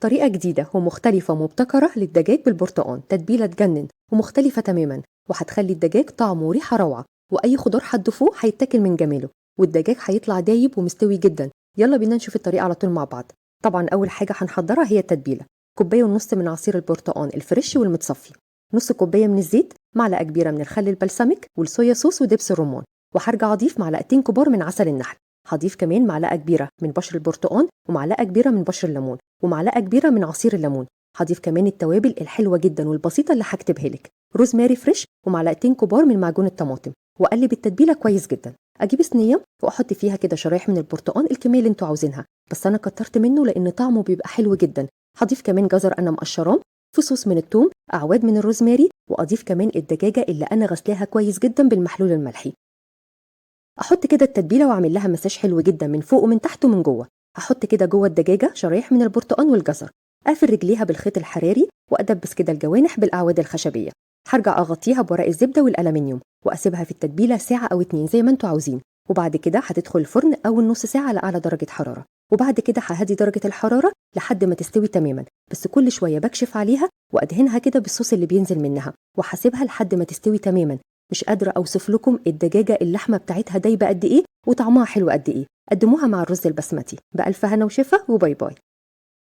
طريقة جديدة ومختلفة ومبتكرة للدجاج بالبرتقان، تتبيلة تجنن ومختلفة تماما، وهتخلي الدجاج طعمه وريحة روعة، وأي خضار هتضيفوه هيتاكل من جماله، والدجاج هيطلع دايب ومستوي جدا. يلا بينا نشوف الطريقة على طول مع بعض. طبعا أول حاجة هنحضرها هي التتبيلة. 1.5 كوباية من عصير البرتقان ال fresh والمتصفي، نص كوباية من الزيت، معلقة كبيرة من الخل البلسمك والصويا صوص ودبس الرمان، وهرجع أضيف معلقتين كبار من عسل النحل. هضيف كمان معلقة كبيرة من بشر البرتقان ومعلقة كبيرة من بشر الليمون ومعلقة كبيرة من عصير الليمون. هضيف كمان التوابل الحلوة جدا والبسيطة اللي هكتبها لك، روزماري fresh ومعلقتين كبار من معجون الطماطم، واقلب التتبيلة كويس جدا. اجيب صينية واحط فيها كده شرايح من البرتقان الكمية اللي انتوا عاوزينها، بس انا كترت منه لان طعمه بيبقى حلو جدا. هضيف كمان جزر انا مقشراه، فصوص من الثوم، اعواد من الروزماري، واضيف كمان الدجاجة اللي انا غسلاها كويس جدا بالمحلول الملحي. احط كده التتبيله واعمل لها مساج حلو جدا من فوق ومن تحت ومن جوه. هحط كده جوه الدجاجة شرايح من البرتقان والجزر، اقفل رجليها بالخيط الحراري وادبس كده الجوانح بالاعواد الخشبية. هرجع اغطيها بورق الزبدة والالومنيوم واسيبها في التتبيله ساعة او 2 زي ما انتوا عاوزين، وبعد كده هتدخل الفرن اول نص ساعة على اعلى درجه حرارة، وبعد كده ههدي درجه الحرارة لحد ما تستوي تماما، بس كل شوية بكشف عليها وادهنها كده بالصوص اللي بينزل منها، وهسيبها لحد ما تستوي تماما. مش قادرة أوصف لكم الدجاجة اللحمة بتاعتها دايبة قد إيه وطعمها حلو قد إيه. قدموها مع الرز البسمتي. بألف هنا وشفا، و bye bye.